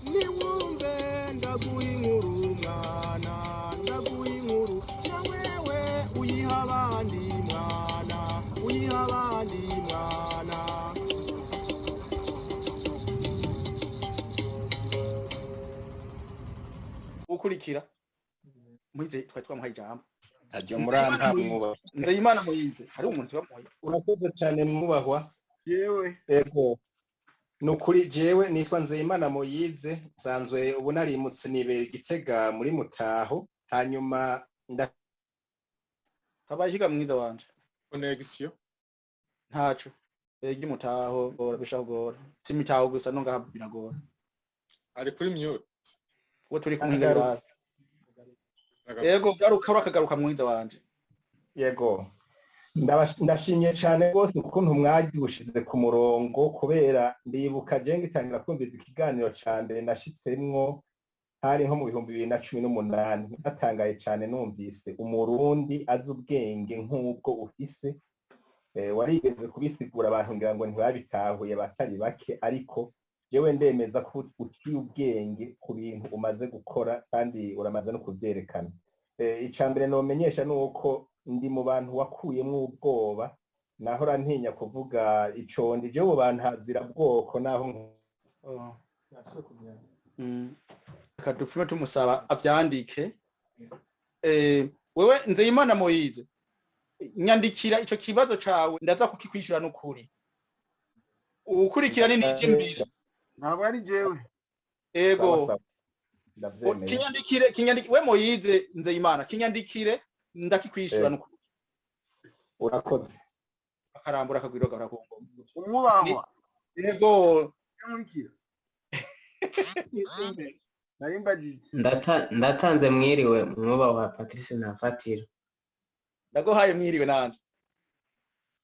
Niwumve ndaguha inkuru mwana, ndaguha inkuru na wewe uyiha abandi mwana, uyiha abandi mwana. Ukurikira Muhize, twari twamuhaye ijambo. Ajya murampa mwubaha. Nzeyimana Muhize, hariho umuntu twamuhaye. Urakoze cyane mwubahwa. Yewe. Ego, ni ukuri jewe nitwa Nzeyimana Moyize, nsanzwe ubu narimutse nibera Igitega muri Mutaho, hanyuma nda Habaye ihiga mwiza wanje. Connexion. Ntaco ega imutaho gora bishaka kugora, si imitaho gusa no ngaha biragora. Ari kuri mute. Uwo turi kumwe ngaha. Ego, garuka, urakagaruka mwiza wanje. Yego, ndashimye cyane rwose ukuntu mwagiwushize ku murongo, kubera ndibuka je ngitangira kumviriza ikiganiro ca mbere nashitsemwo hari nko mu 2018, natangaye cyane numvise umurundi azi ubwenge nk'ubwo ufise. Warigeze kubisigura abantu ngira ngo ntibabitahuye batari bake, ariko jewe ndemeza ko uciye ubwenge ku bintu umaze gukora kandi uramaze no kuvyerekana. Ica mbere nomenyesha ni uko ndi mu bantu wakuyemwo ubwoba, nahora ntinya kuvuga ico ndi, jewe bantazira bwoko naho Reka dupfume tumusaba avyandike. Wewe Nzeyimana Moyize, nyandikira ico kibazo cawe, ndaza kukikwishura n'ukuri. Ukurikira ni Nijimbere. Ntabwo ari jewe. Ego. Ndavyemeye. Kinyandikire, kinyandikire we Moyize Nzeyimana, kinyandikire ndakikwishura n'ukuri. Urakoze. Akarambura akagwiro gahora ku ngoma. Umwubahwa. Ego. Nkurikira. Narimbajije. Ndatanze mwiriwe mwubahwa Patrice Ntafatira. Ndaguhaye mwiriwe nanje.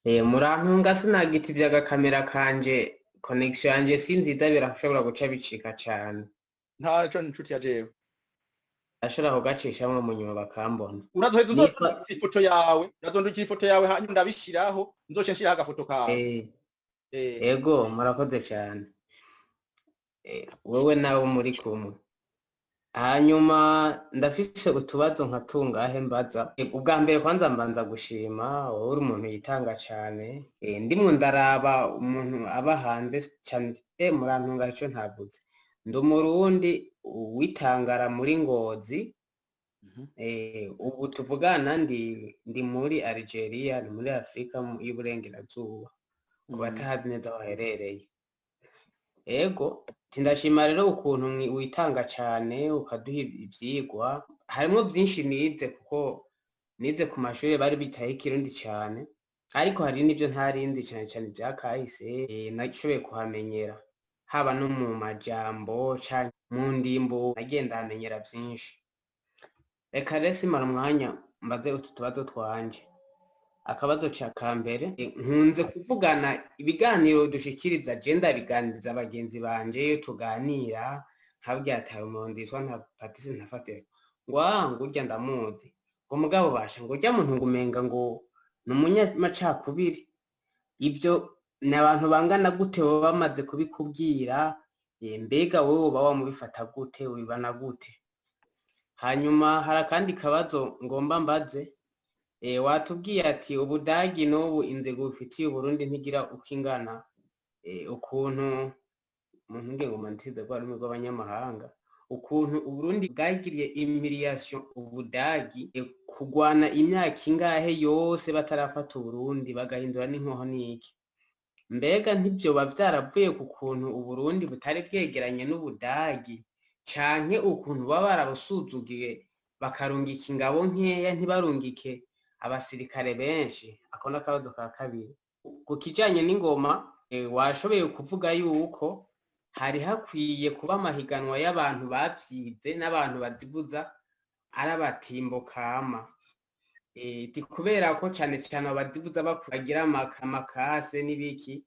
Murantunga sinagita agakamera kanje, connection yanje si nziza, birashobora guca bicika cane. Ntaco nshuti ya jewe. Ashobora kugacishamwo mu nyuma bakambona. Urazoheza uzondukira ifoto yawe, urazondukira ifoto yawe hanyuma ndabishiraho, nzoce nshiraho agafoto kawe. Ego, murakoze cane. Wewe nawe muri kumwe. Hanyuma ndafise utubazo nka tungahe mbaza. Ubwa mbere kwanza mbanza gushima wowe uri umuntu yitanga cane. Ndimwo ndaraba umuntu aba hanze cane. Murantunga ico ntavuze. Ndi umurundi witangara muri Ngozi. Ubu tuvugana ndi muri Algeria, ni muri Afrika y'Uburengerazuba. Ku batahazi neza aho haherereye. Ego, ndashima rero ukuntu witanga cane ukaduha ivyigwa. Harimwo vyinshi nize, kuko nize ku mashuri bari bitaye ikirundi cane, ariko hari n'ivyo ntarinzi cane cane vya kahise, nashoboye kuhamenyera, haba no mu majambo canke mu ndimbo, nagiye ndahamenyera vyinshi. Reka rero simara umwanya mbaze utu tubazo twanje. Akabazo ca kambere, nkunze kuvugana ibiganiro dushikiriza, je ndabiganiriza bagenzi banje iyo tuganira, nkabwira ati hari umuntu yitwa nka Patrice Ntafatira, ngo ah, ngo urya ndamuzi, ngo mugabo basha, ngo urya muntu ngo umenga ngo ni umunyamacakubiri. Ivyo ni abantu bangana gute baba bamaze kubikubwira? Mbega wowe woba wamubifata gute, wibana gute? Hanyuma hari akandi kabazo ngomba mbaze. Watubwiye ati Ubudagi n'ubu inzego bufitiye Uburundi ntigira uko ingana. Ukuntu umuntu nge ngo mantize rwa rumwe rw'abanyamahanga, ukuntu Uburundi bwagiriye humiliation Ubudagi, kugwana imyaka ingahe yose batarafata Uburundi bagahindura n'inkoho n'iki. Mbega ntibyoba vyaravuye ku kuntu Uburundi butari bwegeranye n'Ubudagi, canke ukuntu baba barabusuzugiye bakarungika ingabo nkeya ntibarungike abasirikare benshi? Ako n'akabazo ka kabiri. Ku kijanye n'ingoma, washoboye kuvuga yuko hari hakwiye kuba amahiganwa y'abantu bavyize n'abantu bazivuza ari abatimbo kama. Ti kubera ko cane cane abazivuza bagira amakase n'ibiki,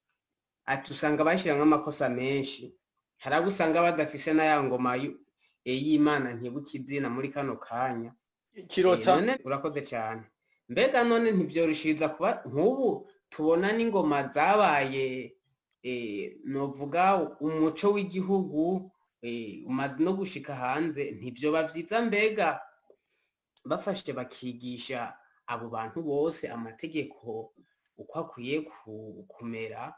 ati usanga bashiramwo amakosa menshi. Hari abo usanga badafise n'aya ngoma y'Imana ntibuka izina muri kano kanya. Kirotsa. None urakoze cane. Mbega none ntivyorushiriza kuba nk'ubu tubona n'ingoma zabaye, novuga umuco w'igihugu. Umaze no gushika hanze, ntivyoba vyiza mbega bafashe bakigisha abo bantu bose amategeko uko akwiye kumera,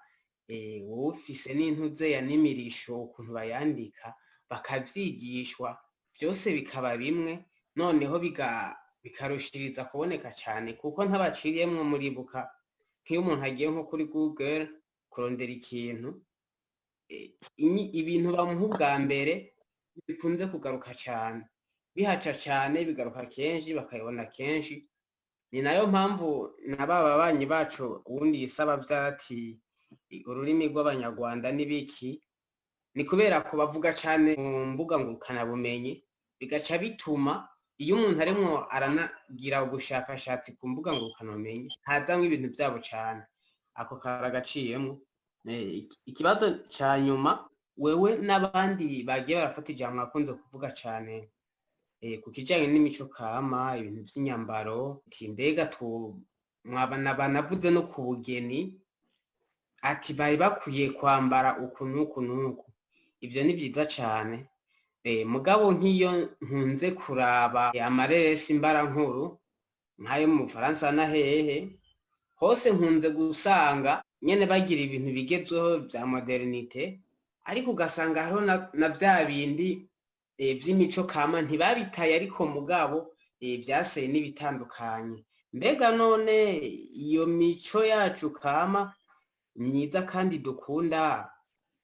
wowe ufise n'intuzeya n'imirisho ukuntu bayandika, bakavyigishwa byose bikaba bimwe, noneho bikarushiriza kuboneka cyane, kuko ntabaciriyemwo muribuka nk'iyo umuntu agiye nko kuri Google kurondera ikintu, ibintu bamuha ubwa mbere bikunze kugaruka cyane, bihaca cyane, bigaruka kenshi, bakabibona kenshi. Ni nayo mpamvu na ba babanyi bacu ubundi yisaba vyati ururimi rw'Abanyarwanda n'ibiki, ni kubera ko bavuga cyane mu mbuga ngurukanabumenyi, bigaca bituma iyo umuntu arimwo aranagira ubushakashatsi ku mbuga ngurukanabumenyi hazamwo ibintu vyabo cane. Ako karagaciyemwo. Ikibazo ca nyuma, wewe n'abandi bagiye barafata ijambo mwakunze kuvuga cane ku kijanye n'imico kama, ibintu vy'inyambaro, ati mbega banavuze no ku bugeni, ati bari bakwiye kwambara uku n'uku n'uku. Ivyo ni vyiza cane. Mugabo nk'iyo nkunze kuraba amareresi mbarankuru nk'ayo mu Bufaransa na hehe hose, nkunze gusanga nyene bagira ibintu bigezweho vya modernité, ariko ugasanga hariho na vya bindi vy'imico kama ntibabitaye, ariko mugabo vyaseye n'ibitandukanye. Mbega none iyo mico yacu kama myiza kandi dukunda,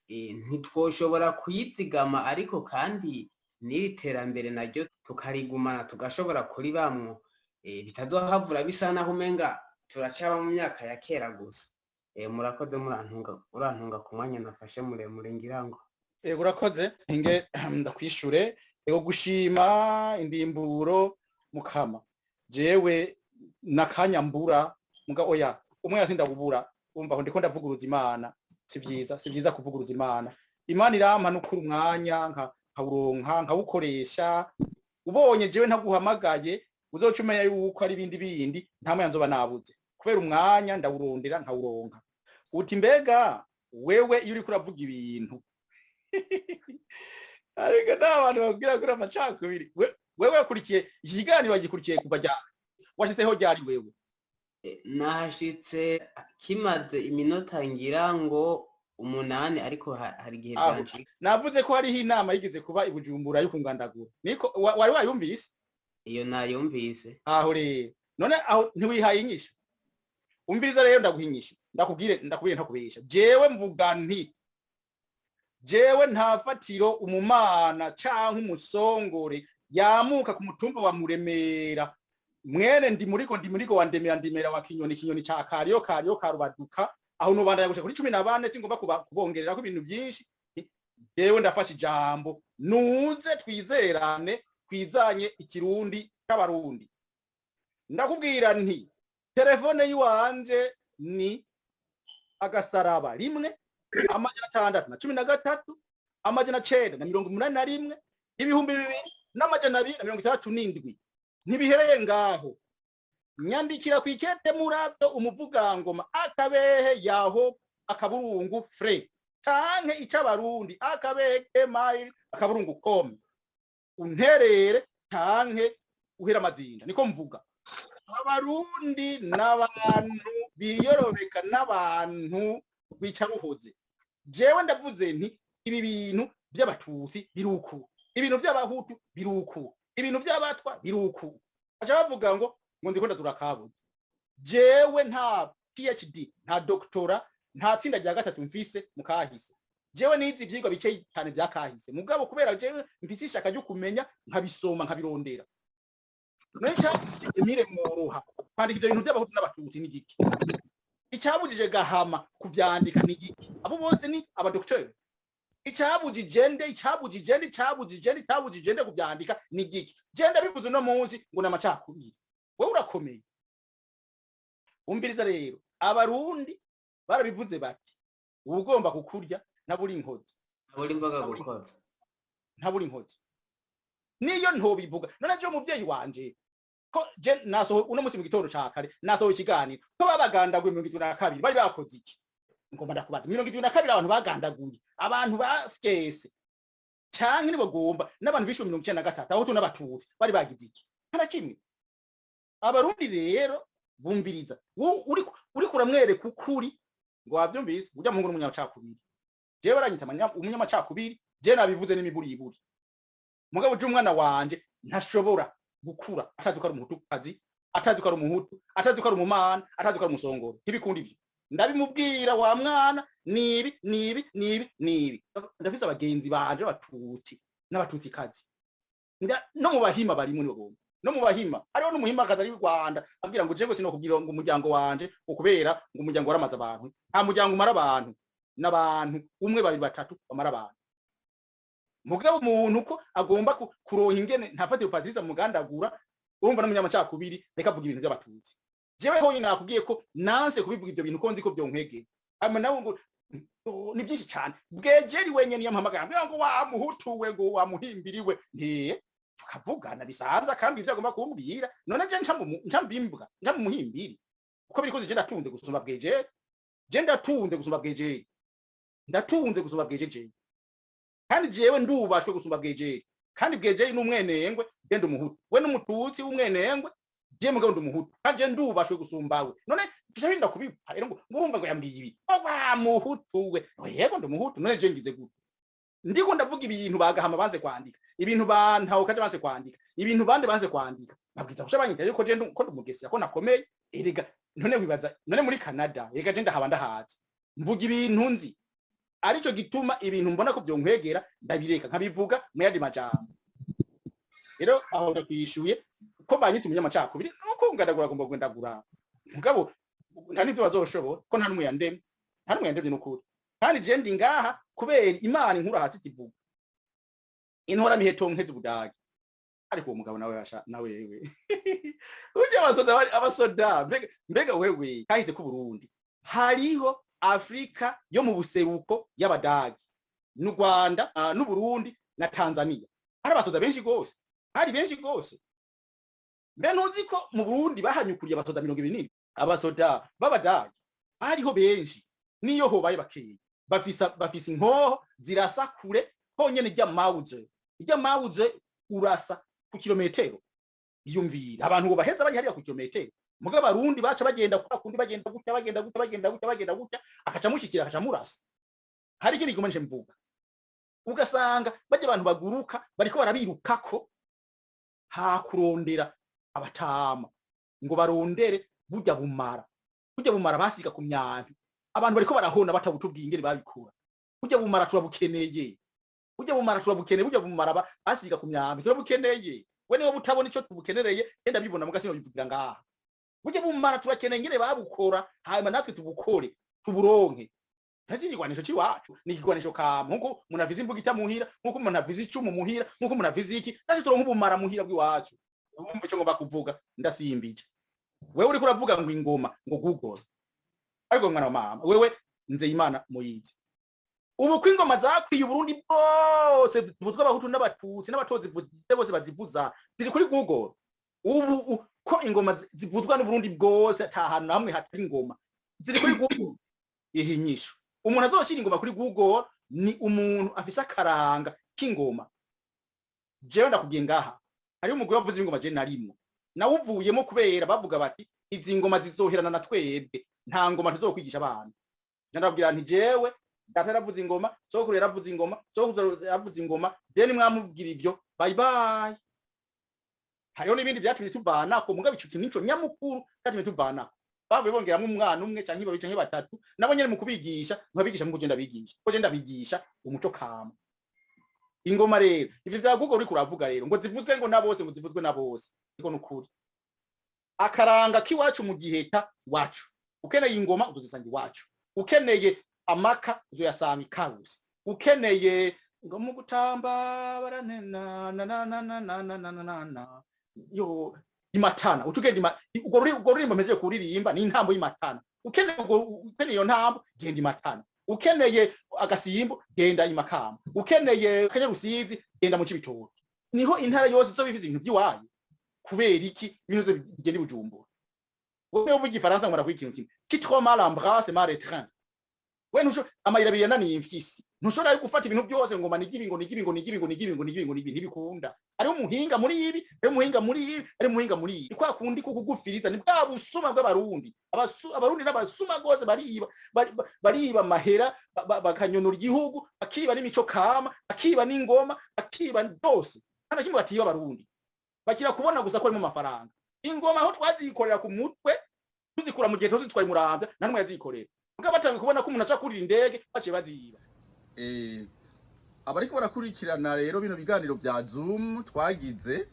ntitwoshobora kuyizigama, ariko kandi n'iri terambere naryo tukarigumana, tugashobora kuribamwo, bitazohavura bisa naho umenga turacaba mu myaka ya kera gusa? Murakoze, urantunga ku mwanya nafashe muremure ngira ngo. Ego, urakoze. Nge ndakwishure. Ego, gushima indimburo mukama, jewe nakanya mbura muga oya umwe yasindagubura, umva aho ndiko ndavuguruza Imana. Si vyiza, si vyiza kuvuguruza Imana. Imana irampa nukuri umwanya nkawuronka nkawukoresha. Ubonye jewe ntaguhamagaye, uzoca umenya yuko ari ibindi bindi, nta mwanya nzoba nabuze, kubera umwanya ndawurondera nkawuronka. Uti mbega wewe iyo uriko uravuga ibintu, ariko nta bantu babwira kuri amacakubiri. Wewe wakurikiye iki kiganiro, wagikurikiye kuva ryari? Washitseho ryari wewe? Nahashitse kimaze iminota ngira ngo 8, ariko hari igihe Aho. vyancika. Navuze ko hariho inama yigeze kuba i Bujumbura yo kungandagura, niko wari wayumvise? Iyo nayumvise. Aho rero none aho ntiwihaye inyishu. Umviriza rero, ndaguha inyishu, ndakubwire, ndakubwire ntakubesha. Jewe mvuga nti jewe nta fatiro umumana canke umusongore yamuka ku mutumba wa Muremera, mwene Ndimuriko, Ndimuriko wa Ndemera, Ndimera wa Kinyoni, Kinyoni ca Kariyo, Kariyo ka Rubaduka, aho nubandanya gushika kuri 14. Singomba kubongererako ibintu byinshi. Jewe ndafashe ijambo, nuze twizerane, twizanye ikirundi c'Abarundi. Ndakubwira nti telefone yiwanje ni *1 613 981 2267. Ntibihereye ngaho, nyandikira ku ikete murabyo umuvugangoma akabehe yaho akaburungu fre canke ic'abarundi akabehe gmail akaburungu com, unterere canke uhera amazinda. Niko mvuga, Abarundi n'abantu biyorobeka, n'abantu bica ruhoze. Jewe ndavuze nti ibi bintu by'Abatutsi biruku, ibintu by'Abahutu biruku, ibintu by'Abatwa biruku, baca bavuga ngo ndiko ndazura kabuze. Jewe nta PhD, nta doctorat, nta tsinda rya gatatu mfise mu kahise. Jewe nize ivyigwa bike cyane bya kahise, mugabo kubera jewe mfise ishaka ryo kumenya, nkabisoma, nkabirondera. None cyabujije Emile Mworoha kwandika ivyo bintu by'Abahutu n'Abatutsi ni giki? Icyabujije Gahama kuvyandika ni giki? Abo bose ni abadokiteri. Icabujije nde, icabujije nde, icabujije nde, icabujije nde kuvyandika ni giki? Je ndabivuze uno munsi ngo ni amacakubiri. Wewe urakomeye. Umviriza rero, Abarundi barabivuze bati uwugomba kukurya ntabura inkozi. Ntabura imboga gukoza. Ntabura inkozi. Niyo ntobivuga none je umuvyeyi wanje ko je nasoho uno munsi mu gitondo ca kare, nasohoye ikiganiro ko babagandaguye 72, bari bakoze iki? Ngomba ndakubaza, 72 abantu bagandaguye, abantu bafyese. Canke nibagomba n'abantu bishwe 93, abahutu n'abatutsi, bari bagize iki? Nta na kimwe. Abarundi rero bumviriza, uriko uramwereka ukuri ngo wavyumvise, urya muhungu n'umunyamacakubiri. Jewe baranyita umunyamacakubiri, je nabivuze n'imiburiburi. Mugabo je umwana wanje ntashobora gukura atazi ko ari umuhutukazi, atazi ko ari umuhutu, atazi ko ari umumana, atazi ko ari umusongoro. Ntibikunda ivyo. Ndabimubwira: wa mwana, nibi, nibi, nibi, nibi. Ndafise abagenzi banje b'abatutsi n'abatutsikazi. No mu bahima barimwo, nibo no mu bahima hariho n'umuhimakazi ari mu Rwanda ambwira ngo jewe sinokubwira ngo umuryango wanje ngo kubera ngo umuryango waramaze abantu. Nta muryango umara abantu, n'abantu umwe, babiri, batatu bamara abantu. Mugabo umuntu ko agomba kuronka ingene ntafatire Patrice mugandagura, urumva n'umunyamacakubiri, reka avuga ibintu by'abatutsi. Jewe honyine nakubwiye ko nanse kubivuga ivyo bintu, ko nzi ko vyonkwegera. Hanyuma nawe ngo oh, ni byinshi cyane. Bwejeri wenyene niyo mpamagara ambwira ngo wa muhutu we, ngo wa muhimbiri we, ntiye tukavugana bisanzwe, akambwira ivyo agomba kumbwira. None je nca mbimbwa, nca mu muhimbiri? Uko biri kose je ndatunze gusumba bwejeri, je ndatunze gusumba bwejeri, ndatunze gusumba bwejeri, kandi jewe ndubashwe gusumba bwejeri. Kandi bwejeri n'umwenengwe, je ndi umuhutu. We n'umututsi w'umwenengwe, je mugabo ndi umuhutu, kandi je ndubashwe gusumba we. None tuca binda kubipfa rero ngo urumva ngo yambwiye ibi, ngo wa muhutu we. Oh, yego ndi umuhutu. None je ngize gute? Ndiko ndavuga ibintu bagahama banze kwandika, ibintu bantaho kaje banze kwandika, ibintu bande banze kwandika, babwiza kusha banyita yuko je ko ndumugesera, ko nakomeye. Erega none wibaza none muri Canada, erega je ndahaba ndahazi, mvuga ibintu nzi. Arico gituma ibintu mbona ko vyonkwegera ndabireka nkabivuga mu yandi majambo. Rero aho ndakwishuye ko banyita umunyamacakubiri, nuko ngandagura, agomba kugendagura, mugabo nta n'ivyo bazoshobora, ko nta n'umwe yandemye, nta n'umwe yandemye n'ukuri. Kandi je ndi ngaha kubera Imana inkura hasi ikivuga intora miheto nkeze ubudage. Ariko uwo mugabo nawe yasha nawe wewe urya abasoda abasoda mbega wewe kahise ku Burundi hariho Afrika yo mu buseruko y'abadagi n'u Rwanda, n'u Burundi na Tanzania, hari abasoda benshi gose, hari benshi gose. Mbe ntuzi ko mu Burundi bahanyukuriye abasoda 27, abasoda b'abadagi hariho benshi? Niyo hobaye bakeya, bafise inkoho zirasa kure honyene. Irya mawuze, irya mawuze urasa ku kilometero. Iyumvira abantu ngo baheza bari hariya ku kilometero. Mugabo abarundi baca bagenda kwa kundi, bagenda gutya, bagenda gutya, bagenda gutya, bagenda gutya, akaca mushikira, akaca murasa. Hari ikindi gikomeje mvuga, ugasanga bajya abantu baguruka bariko barabirukako hakurondera abatama ngo barondere burya bumara, burya bumara basiga ku myambi. Abantu bariko barahona batabutubwiye ingene babikora. Burya bumara turabukeneye, burya bumara turabukeneye, burya bumara basiga ku myambi turabukeneye. We niwe butabona ico tubukenereye, genda bibona muga sino bivugira ngaha. Burya bumara turakeneye ingene babukora, hanyuma natwe tubukore tuburonke. Ntasi igigwanisho c'iwacu ni ikigwanisho kama, nkuko umuntu avize imbugita muhira, nkuko umuntu avize icumu muhira, nkuko umuntu avize iki, natwe turonke ubumara muhira bw'iwacu. Urumva ico ngomba kuvuga? Ndasimbije. Wewe uriko uravuga ngo ingoma, ngo Google, ariko mwana wa mama, wewe Nzeyimana Moyizi, ubu ko ingoma zakwiye Uburundi bwose zivuzwa, abahutu n'abatutsi n'abatozi bose bazivuza, ziri kuri Google. Ubu ko ingoma zivuzwa n'Uburundi bwose, ata hantu hamwe hatari ingoma, ziri kuri Google. Ihinyisho umuntu azoshira ingoma kuri Google ni umuntu afise akaranga k'ingoma. Jewe ndakubwiye, ngaha hariho umugwi wavuze ingoma, je narimwo, nawuvuyemo kubera bavuga bati izi ngoma zizoherana na twebwe, nta ngoma tuzokwigisha abana. Je ndababwira nti jewe data yaravuze ingoma, sokuru yaravuze ingoma, sokuru yaravuze ingoma, je nimwamubwira ivyo, bye bye. Hariho n'ibindi vyatumye tuvanako, mugabo ico kintu nico nyamukuru cyatumye tuvanako. Bavuye bongeramwo umwana umwe canke babiri canke batatu, nabo nyene mu kubigisha nkabigisha mu kugenda bigisha, ko genda bigisha umuco kama. Ingoma rero, ivyo vya Google uriko uravuga rero ngo zivuzwe ngo na bose, ngo zivuzwe na bose, ariko nukuri akaranga k'iwacu mu giheta wacu. Ukeneye ingoma uzozisanga iwacu, ukeneye amaka uzoyasanga ikarusi, ukeneye ngo mu gutamba baranena na na na na na na na na na na yo imatana, uca ugenda urwo ruririmbo mpejeje kuririmba ni intambo y'imatana. Ukeneye ukeneye iyo ntambo, genda imatana. Ukeneye agasimbo, genda imakamba. Ukeneye akanyarusizi, genda mu Cibitoke. Niho intara yose izoba ifise ibintu by'iwayo. Kubera iki ibintu vyose bigenda i Bujumbura? Wowe uvuga igifaransa ngo ikintu kimwe qui trop mal embrasse mal étreint. We amayira abiri yananiye imfyisi. Ntushobora gufata ibintu byose ngo manigibi, ngo nigibi, ngo nigibi, ngo nigibi, ngo nigibi, ngo nigibi. Ntibikunda. Ari umuhinga muri ibi, ari umuhinga muri ibi, ari umuhinga muri ibi. Ni kwa kundi ko kugufiriza, ni bwa busuma bw'Abarundi. Abarundi n'abasuma gose, bariba, bariba amahera, bakanyonora igihugu, bakiba n'imico kama, bakiba n'ingoma, bakiba byose. Nta na kimwe batiba. Abarundi bakira kubona gusa ko harimo amafaranga. Ingoma aho twazikorera ku mutwe, tuzikura mu gihe tuzitwaye Muramvya, nta n'umwe yazikorera. Mugabo batangiye kubona ko umuntu aca kurira indege, baciye baziba. Abariko barakurikirana rero bino biganiro vya Zoom twagize,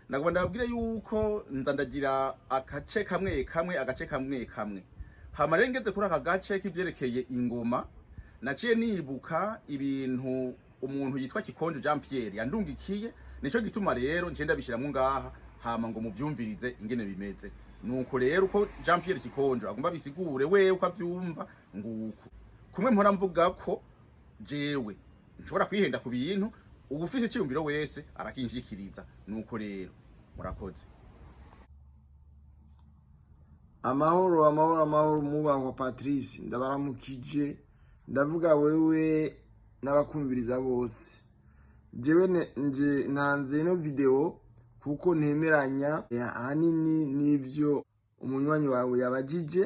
nagomba ndababwire yuko nza ndagira agace kamwe kamwe, agace kamwe kamwe. Hama rero ngeze kuri aka gace k'ivyerekeye ingoma, naciye nibuka ibintu umuntu yitwa Kikonjo Jean Pierre yandungikiye. Nico gituma rero nce ndabishiramwo ngaha, hama ngo muvyumvirize ingene bimeze. Nuko rero uko Jean Pierre Kikonjo agomba bisigure wewe uko avyumva, nguko kumwe mpora mvuga ko jewe nshobora kwihenda ku bintu, uwufise iciyumviro wese arakinshikiriza. Nuko rero murakoze. Amahoro, amahoro, amahoro, mubahwa Patrice. Ndabaramukije, ndavuga wewe n'abakumviriza bose. Jewe nje ntanze ino video kuko ntemeranya ahanini n'ibyo umunywanyi wawe yabajije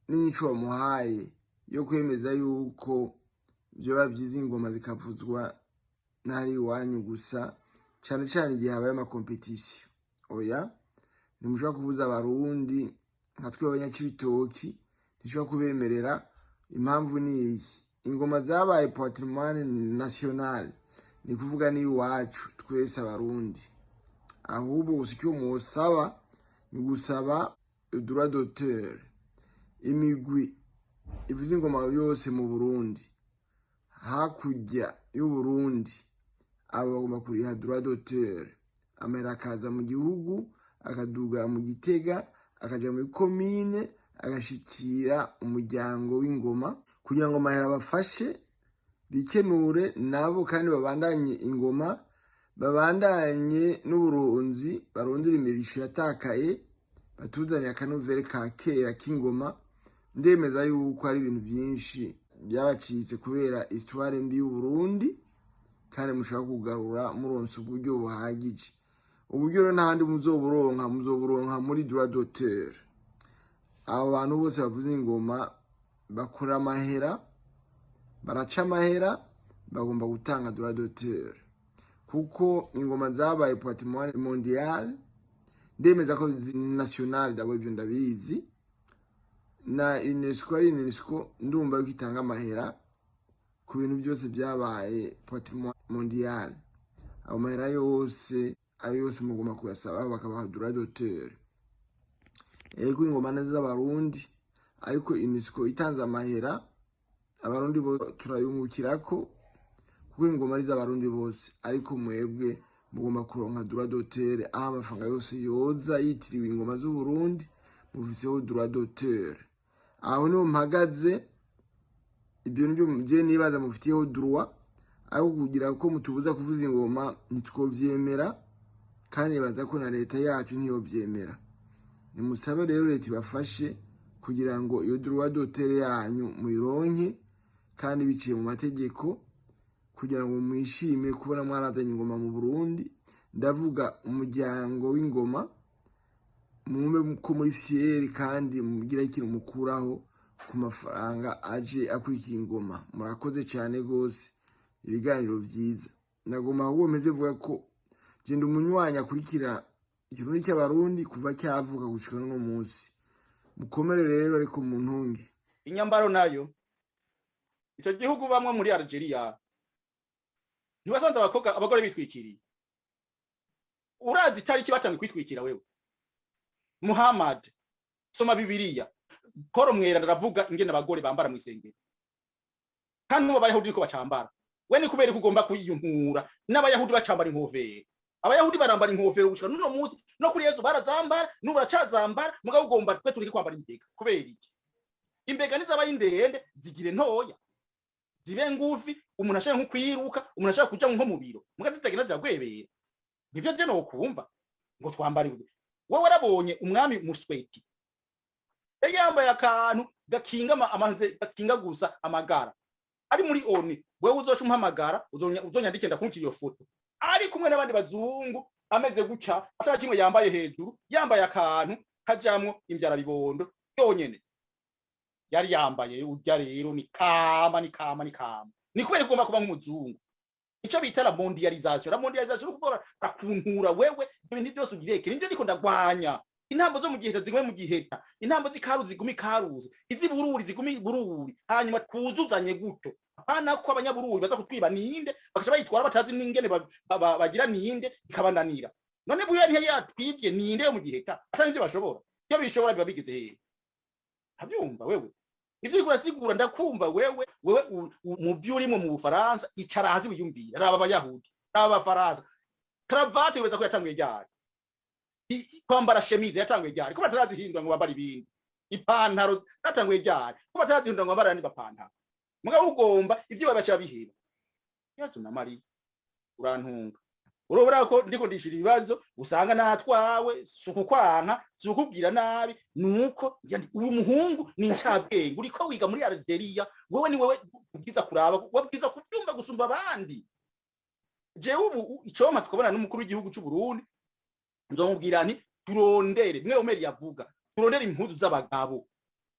n'ico wamuhaye yo kwemeza yuko vyoba vyiza ingoma zikavuzwa n'ahari iwanyu gusa, cane cane igihe habaye ama compétitions. Oya, ntimushobora kubuza Abarundi nka twe abanyacibitoki, ntishobora kubemerera. Impamvu ni iyi: ingoma zabaye patrimoine national, ni kuvuga ni iwacu twese Abarundi. Ahubwo gusa icyo mwosaba ni gusaba droit d'auteur imigwi ivuza ingoma yose mu Burundi, hakurya y'Uburundi. Abo bagomba kuriha droit d'auteur, amahera akaza mu gihugu, akaduga mu Gitega, akaja muri komine, agashikira umuryango w'ingoma, kugira ngo amahera abafashe bikenure nabo, kandi babandanye ingoma, babandanye n'uburonzi, barondera imirisho yatakaye, batuzaniye akanovere ka kera k'ingoma. Ndemeza yuko ari ibintu byinshi byabacitse kubera histoire mbi y'Uburundi, kandi mushaka kugarura muronse uburyo buhagije. Uburyo rero ntahandi muzoburonka, muzoburonka muri droit d'auteur. Abo bantu bose bavuza ingoma bakora amahera, baraca amahera, bagomba gutanga droit d'auteur, kuko ingoma zabaye patrimoine mondial. Ndemeza ko national d'abord, ibyo ndabizi. Na UNESCO, ari UNESCO, ndumva yuko itanga amahera ku bintu byose byabaye patrimoine mondial. Ayo mahera yose, ayo yose mugomba kuyasaba, bakabaha droit d'auteur. Ego, ingoma neza z'Abarundi, ariko UNESCO itanze amahera, Abarundi bose turayungukirako, kuko ingoma ari iz'Abarundi bose. Ariko mwebwe mugomba kuronka droit d'auteur, aho amafaranga yose yoza yitiriwe ingoma z'Uburundi mufiseho droit d'auteur. Aho niho mpagaze. Ibyo nibyo je nibaza mufitiyeho droit, ariko kugira ko mutubuza kuvuza ingoma ntitwovyemera, kandi nibaza ko na leta yacu ntiyovyemera. Nimusabe rero leta ibafashe kugira ngo iyo droit d'auteur yanyu muyironke, kandi biciye mu mategeko, kugira ngo mwishime kubona mwarazanye ingoma mu Burundi. Ndavuga umuryango w'ingoma, mwumve ko muri fiers, kandi mugira ikintu mukuraho ku mafaranga aje akurikiye ingoma. Murakoze cyane rwose, ibiganiro byiza. Nagomba ahubwo meze vuga ko genda umunywanyi akurikira Ikirundi cy'Abarundi kuva cyavuka gushika n'uno munsi. Mukomere rero, ariko mu ntunge. Inyambaro nayo, ico gihugu bamwe muri Algeria ntibasanze abakobwa, abagore bitwikiriye? Urazi itariki batangiye kwitwikira? Wewe Muhammad, soma Bibiliya. Paul Mweranda aravuga ingene abagore bambara mw'isengero, kandi n'ubu Abayahudi niko bacambara. We ni kubera ko ugomba kwiyuntura n'Abayahudi bacambara inkofero. Abayahudi barambara inkofero gushika n'uno munsi, no kuri Yesu barazambara, n'ubu baracazambara. Mugabo ugomba twe tureke kwambara imbega kubera iki? Imbega nizabaye ndende, zigire ntoya, zibe ngufi, umuntu ashaka nko kwiruka, umuntu ashaka kuja nko mu biro, muga zitagenda ziragwebera. Nivyo je nokumva ngo twambare. Wowe warabonye umwami Musweti? Yari yambaye akantu gakinga amaze gakinga gusa amagara. Ari muri ONU, wewe uzoca umpamagara, uzonyandike ndakurikira iyo foto. Ari kumwe n'abandi bazungu ameze gutya, atari kimwe yambaye hejuru, yambaye akantu kajamwo imbyara bibondo yonyene. Yari yambaye urya rero ni kama ni kama ni kama. Ni kubera ko ugomba kuba nk'umuzungu. Ico bita la mondialisation. La mondialisation ni ukuvuga bakuntura wewe ibintu byose ugireke. Nivyo ndiko ndagwanya. Intambo zo mu Giheta zigume mu Giheta, intambo z'Ikaruzi zigume Ikaruzi, iz'Ibururi zigume Ibururi, hanyuma twuzuzanye gutyo. Apana ko abanyabururi baza kutwiba ninde, bakaca bayitwara batazi n'ingene bagira ninde, ikabananira. None buya ntiyari yatwivye ninde yo mu Giheta, atari ivyo bashobora. Iyo bishobora biba bigeze hehe? Abyumva wewe. Ivyo uriko urasigura ndakumva wewe, wewe mu vyo urimwo mu Bufaransa, icara hasi wiyumvire. Raba Abayahudi, raba Abafaransa. Cravate wibaza ko yatanguye ryari? Kwambara chemise yatanguye ryari? Ko batarazihindura ngo bambare ibindi. Ipantaro zatanguye ryari? Ko batarazihindura ngo bambare andi mapantaro. Mugabo ugomba ivyo babaca biheba. Yesu na Mariya urantunga. Urobora ko ndiko ndishira ibibazo usanga natwawe, sukukwanka, sukubwira nabi, nuko uyu muhungu ni incabwenge, uriko wiga muri Algeria, wewe ni wewe ubwiza kuraba, wabwiza kubyumva gusumba abandi. Jewe ubu icompa tukabona n'umukuru w'igihugu c'u Burundi, nzomubwira nti turondere, mwe Omeri yavuga, turondere impuzu z'abagabo,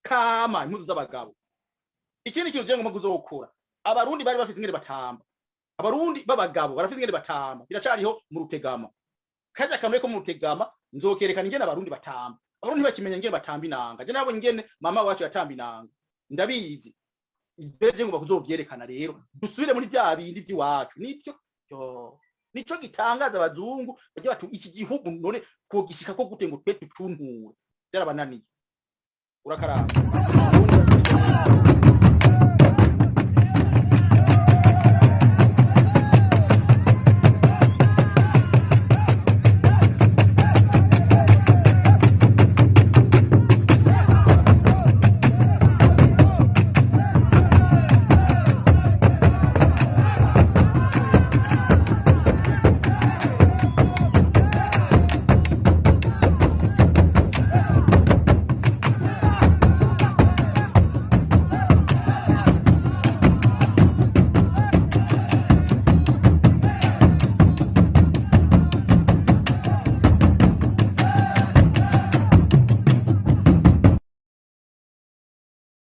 kama impuzu z'abagabo. Ikindi kintu je ngomba kuzokora, Abarundi bari bafise ingene batamba. Abarundi b'abagabo barafise ingene batamba, biracariho mu Rutegama. Kaja kamwe ko mu Rutegama nzokerekana ingene Abarundi batamba. Abarundi bakimenya ingene batamba inanga. Je nabonye ingene mama wacu yatamba inanga, ndabizi. Ivyo ngomba kuzovyerekana rero, dusubire muri vya bindi vy'iwacu. Nivyo yo nico gitangaza abazungu bagira bati iki gihugu none kogishika ko gute ngo twe tucunture, byarabananiye. Urakaramba.